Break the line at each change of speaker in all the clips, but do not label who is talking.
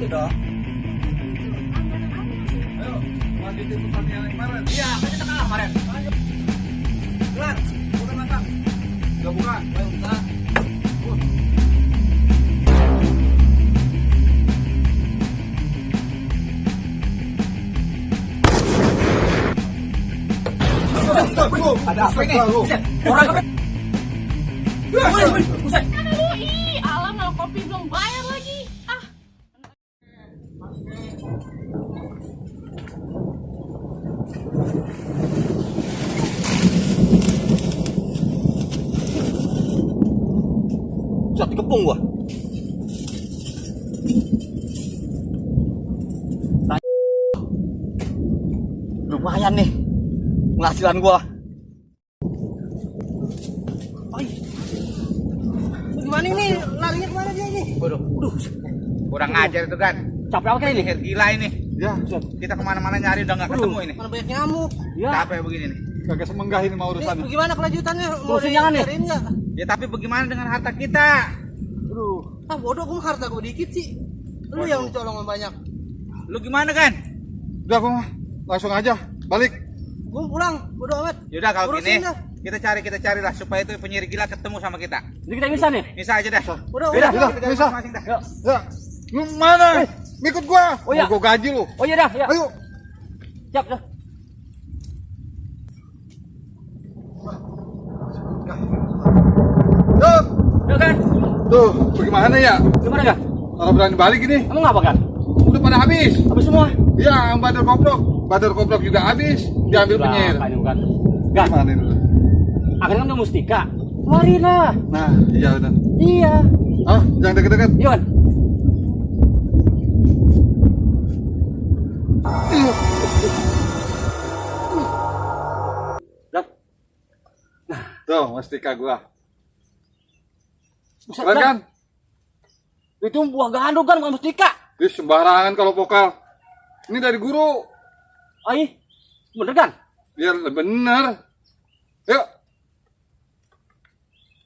dulu dong.
Ayo, lanjutin pertandingan yang kemarin.
Iya, kan kita kalah kemarin.
Ayo. Gelar, bukan matang. Udah buka.
Ayo buka.
Ada apa ini?
Orang apa? Buset.
Aduh, alam nggak kopi belum bayar lagi. Ah,
Buset, dikepung gua. Lumayan nih penghasilan gua.
Gimana ini? Larinya kemana dia ini?
Waduh,
Kurang ajar itu kan.
capek apa kali ini?
Sihir gila ini.
Ya,
Kita kemana-mana nyari udah nggak ketemu ini.
Mana banyak nyamuk?
Ya,
Capek begini nih.
kagak semenggah ini mau
Ini
urusan.
gimana kelanjutannya?
Terusin jangan nih.
Cariin nggak?
Ya tapi bagaimana dengan harta kita?
aduh.
Ah bodoh, gue harta gue dikit sih. Lu yang dicolong banyak.
Lu gimana kan?
Udah, gua mah langsung aja balik.
Gue pulang, bodoh amat.
Yaudah kalau
Urusin
gini
dah.
kita carilah supaya itu penyihir gila ketemu sama kita.
Jadi kita bisa nih.
Bisa aja dah.
Udah,
Udah,
Kita cari
bisa.
masing-masing dah.
Yuk.
Ya, lu mana? Ikut gua.
Oh, iya.
Mau gua gaji lu.
Oh iya dah, ya.
Ayo.
Siap dah.
Yup.
Ya kan?
Tuh, bagaimana ya?
Gimana kan?
Kalau berani balik ini,
Emang apa kan?
udah pada habis.
Habis semua.
Ya, Badar Koprok. Badar Koprok juga habis. Diambil penyihir.
Kan, bukan. Gan,
Gimana ini?
akhirnya kan udah mustika. Keluarin lah.
Nah, iya udah.
Iya.
Ah, jangan deket-deket.
Iya kan? Dah.
Tuh, mustika gua.
Buset,
Keren
dah.
kan?
Itu buah gandum kan, bukan mustika.
Ih, sembarangan kalau vokal. Ini dari guru.
Ay, bener kan?
Biar bener. Yuk.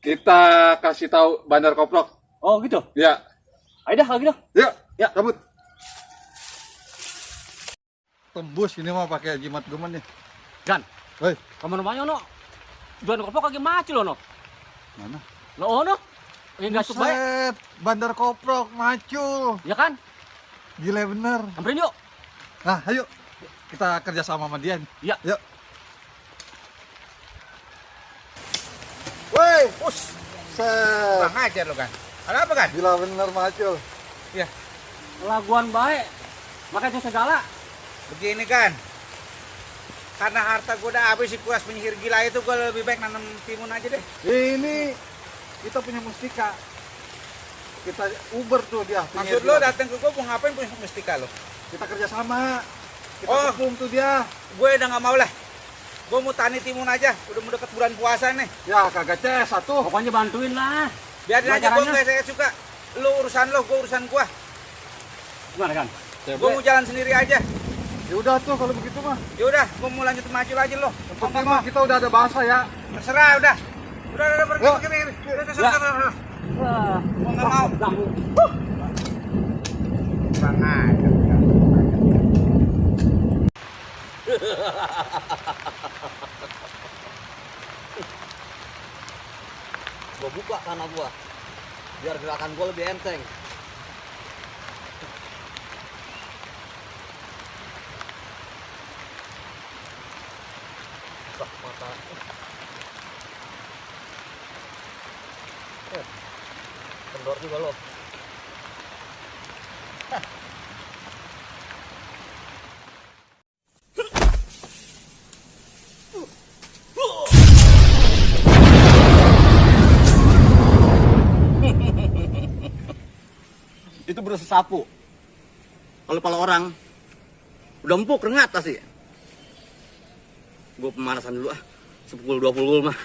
Kita kasih tahu Bandar Koprok.
Oh gitu.
Ya.
Ayo dah kalau gitu.
Yuk.
Ya.
Cabut. Tembus ini mah pakai jimat gemen nih.
Gan,
Hei,
kamu namanya no? Jualan kopok lagi macul no?
mana?
Lo no? Ini nggak suka baik,
Buset, Bandar Koprok macul.
ya kan?
Gila bener.
Samperin yuk.
Nah, ayo. Kita kerja sama dia nih.
Ya.
Yuk. Woi,
Us.
set.
Kurang ajar lu kan. Ada apa kan?
Gila bener macul.
Ya,
Laguan baik. Makanya itu segala.
begini kan. Karena harta gua udah habis si puas penyihir gila itu, gua lebih baik nanam timun aja deh.
Ini kita punya mustika. Kita uber tuh dia.
Maksud lo datang ke gua mau ngapain punya mustika lo?
Kita kerja sama. Kita
Oh.
kepung tuh dia.
Gue udah nggak mau lah. Gue mau tani timun aja. Udah mau deket bulan puasa nih.
Ya kagak ces satu.
Pokoknya bantuin lah.
Biarin
Gimana
aja, gue
caranya?
nggak saya suka. Lo urusan lo, gue urusan gua.
Gimana kan?
Gue mau jalan sendiri aja.
Ya udah tuh kalau begitu mah.
Yaudah, gue mau lanjut maju aja lo.
Yang penting mah kita udah ada bahasa ya.
Terserah udah. Udah pergi
Yuk.
pergi. Udah
Ya.
sana.
Wah,
Gua nggak mau.
Ganggu.
Kurang ajar.
Gue buka tanah gua, biar gerakan gua lebih enteng. Mata. Kendor juga lo.
Itu berusaha sapu. Kalau kepala orang udah empuk rengat pasti. Gue pemanasan dulu ah. 10-20 mah.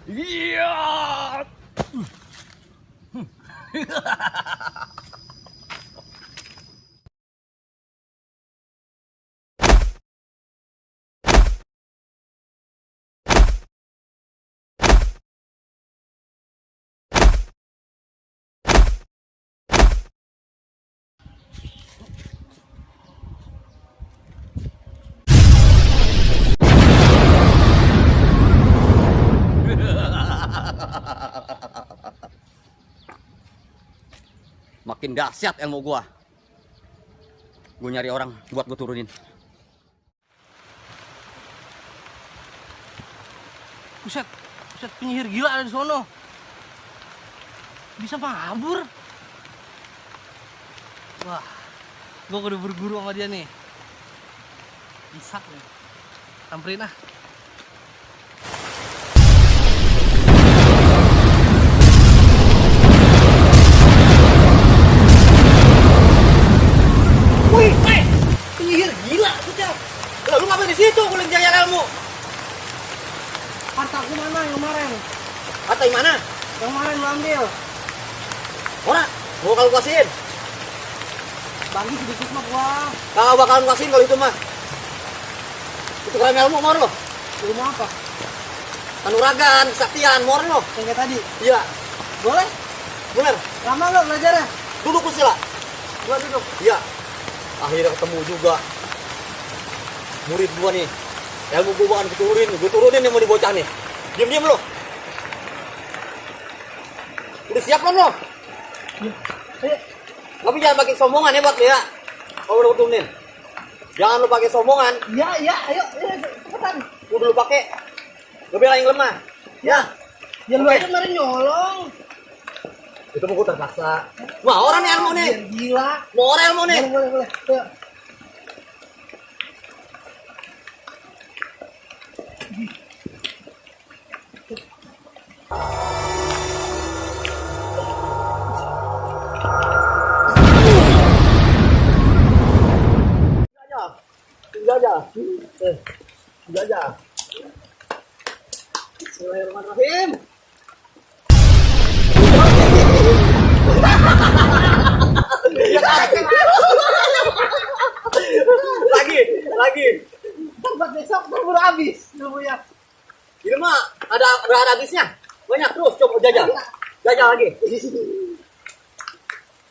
Iya. makin dahsyat ilmu gua. Gua nyari orang buat gua turunin.
Buset, penyihir gila ada di sono. Bisa mabur. Wah, gua kudu berguru sama dia nih. Bisa nih. Samperin ah.
Wih, penyihir gila, buset. Lah, lu ngapain di situ? Gua lagi nyari ilmu.
Hartaku mana yang kemarin?
Harta yang mana?
Yang kemarin lu ambil.
Ora, mau kalau kasihin.
Bagi sedikit mah gua.
Kagak bakalan kasihin kalau itu mah. Itu keren ilmu, mau lo.
Ilmu apa?
Kanuragan, kesaktian, mau lo.
Yang kayak tadi.
Iya,
Boleh?
bener.
Lama nggak belajarnya?
Duduk ku sila.
Gua duduk.
Iya. Akhirnya ketemu juga murid gua nih. Ilmu gua bakalan gua turunin yang mau dibocah nih. Diam lo. Udah siap kan lo?
Ayo.
Tapi jangan pakai sombongan ya buat lo ya. Kalau udah turunin. Jangan lo pakai sombongan.
Iya, ayo, cepetan.
Udah lo pakai. Ngebela yang lemah. Ya.
Ya lu
Oke.
aja kemarin nyolong.
Itu mau gua terpaksa. Wah, orang nih ilmu nih.
Gila.
Mau orang ilmu nih.
Boleh. Ayo.
Jajah. Bismillahirrahmanirrahim. lagi.
Buat besok berburu habis ilmunya.
Ini mah ada habisnya. Banyak terus coba jajah. Jajah lagi.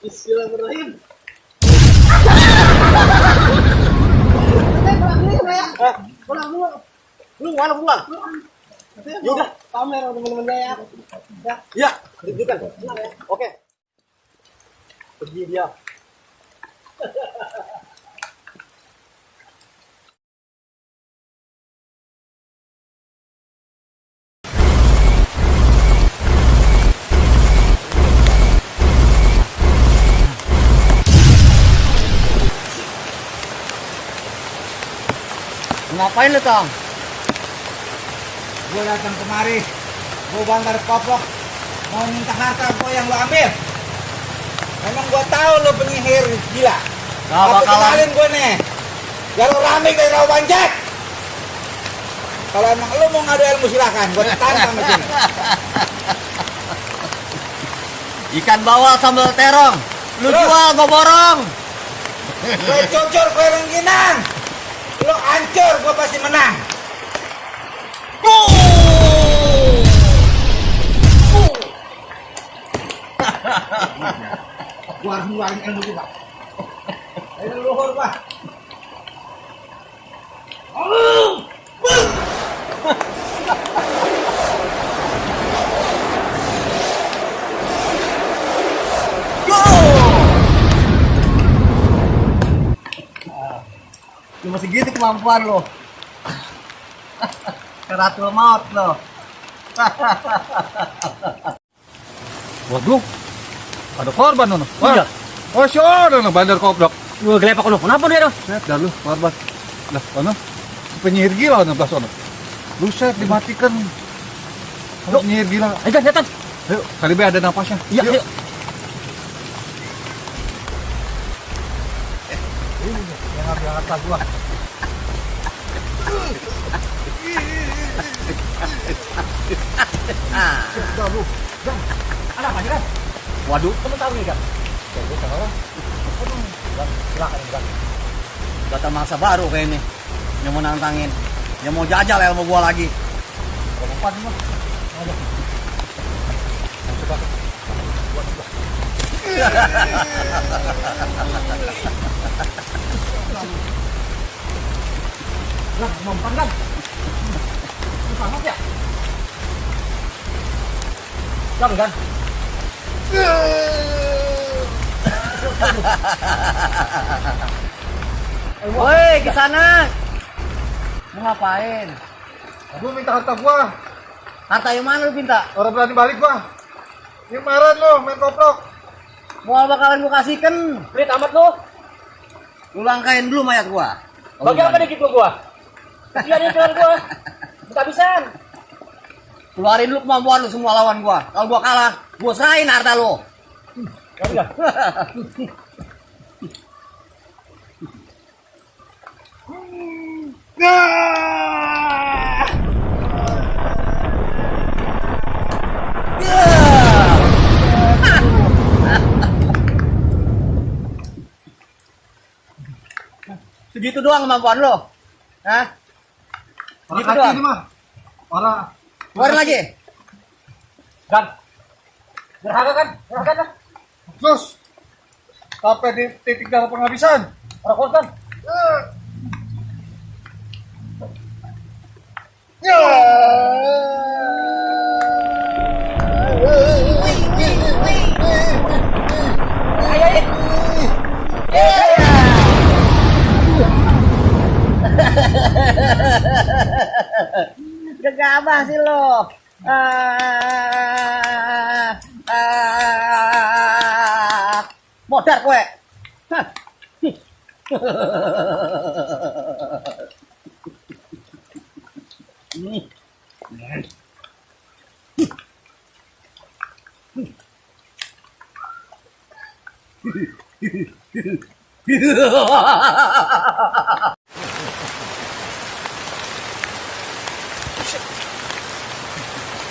Bismillahirrahmanirrahim.
Pulang dulu ya. Pulang dulu.
Lu mana pulang?
Yaudah, pamer sama temen-temen saya. Ya.
Iya, tunjukkan. Oke. Pergi dia. Ngapain lu, Tong?
Gue datang kemari, gue banggar koplok, mau minta harta gue yang lo ambil. Memang gue tahu lo penyihir gila.
Gak
Tapi
bakalan.
kenalin gue nih, ya lo rame dari rawa banjak. Kalau emang lo mau ngadu ilmu silakan, gue tantang di sini.
Ikan bawal sambal terong. Lu
Terus?
jual, gua borong.
Gue cucur kue rengginang, lo hancur, gue pasti menang. Gue harus ngeluarin ilmu juga. Ayo luhur pak.
Cuma segitu kemampuan lo. Keratul maut lo.
Waduh, ada korban nono.
Iya.
Oh, si orang bandar koplok.
Gua gelepak lo. Kenapa dia, Dos?
Lihat dah lu korban. Lah, ono penyihir gila 16 ono. Buset, dimatikan. Penyihir gila.
Ayo, setan.
Ayo, kali B ada napasnya.
Iya, ayo.
Yang ambil harta gua.
Ada apa sih, kan? Waduh, kamu tahu nih, kan? Silakan, Bang. Datang masa baru kayak ini. Yang mau nantangin. Yang mau jajal ilmu gua lagi.
Empat mah.
Lah, mempan kan? Selamat ya? Jangan kan? Woi, ke sana. Mau ngapain?
Gua minta harta gua.
Harta yang mana lu minta?
Orang berani balik gua. Ini kemarin lo main koprok.
Mau bakalan gua kasihkan.
Pelit amat lu.
Lu langkain dulu mayat gua.
Bagi apa dikit lu gua? Iya nih keluar gua. Minta habisan.
Keluarin dulu kemampuan lu semua lawan gua. Kalau gua kalah, gua serahin harta lu.
Enggak.
Segitu doang kemampuan lu. Hah?
Orang
Gitu
kaki
doang.
ini mah. Orang
Keluarin lagi.
Kan. Berharga kan? Berharga kan?
terus sampai di titik darah penghabisan.
Orang korban.
Ya.
Gegabah sih lo. Modar kowe. Hah.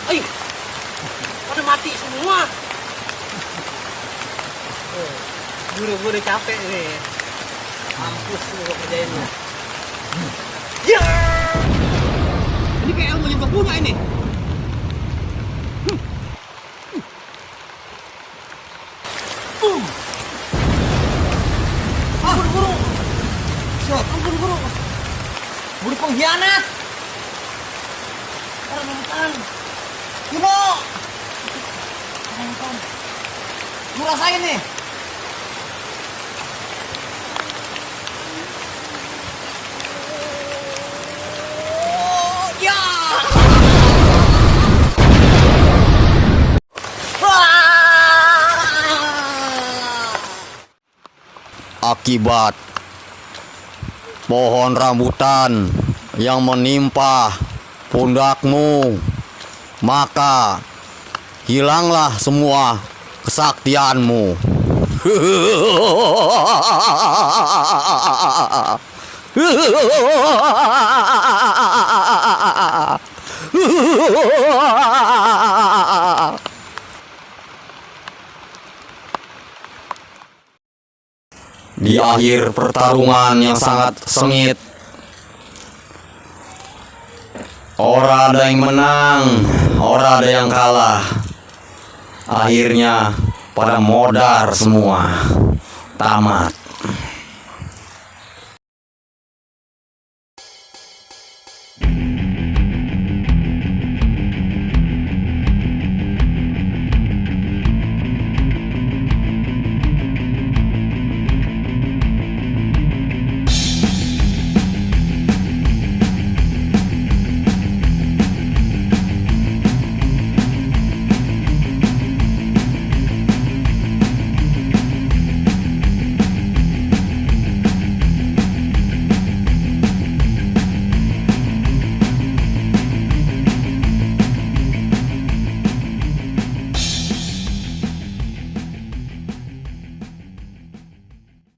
Ayo, pada mati semua.
Gue udah capek nih. Mampus lu gua kerjain lu.
Ini kayak ilmu yang gak punya ini.
Buru pengkhianat. Orang nonton. Kuno. Orang nonton. Lu rasain nih. Oh, ya.
Akibat pohon rambutan yang menimpa pundakmu, maka hilanglah semua kesaktianmu. Di akhir pertarungan yang sangat sengit, ora ada yang menang, ora ada yang kalah. Akhirnya pada modar semua. Tamat.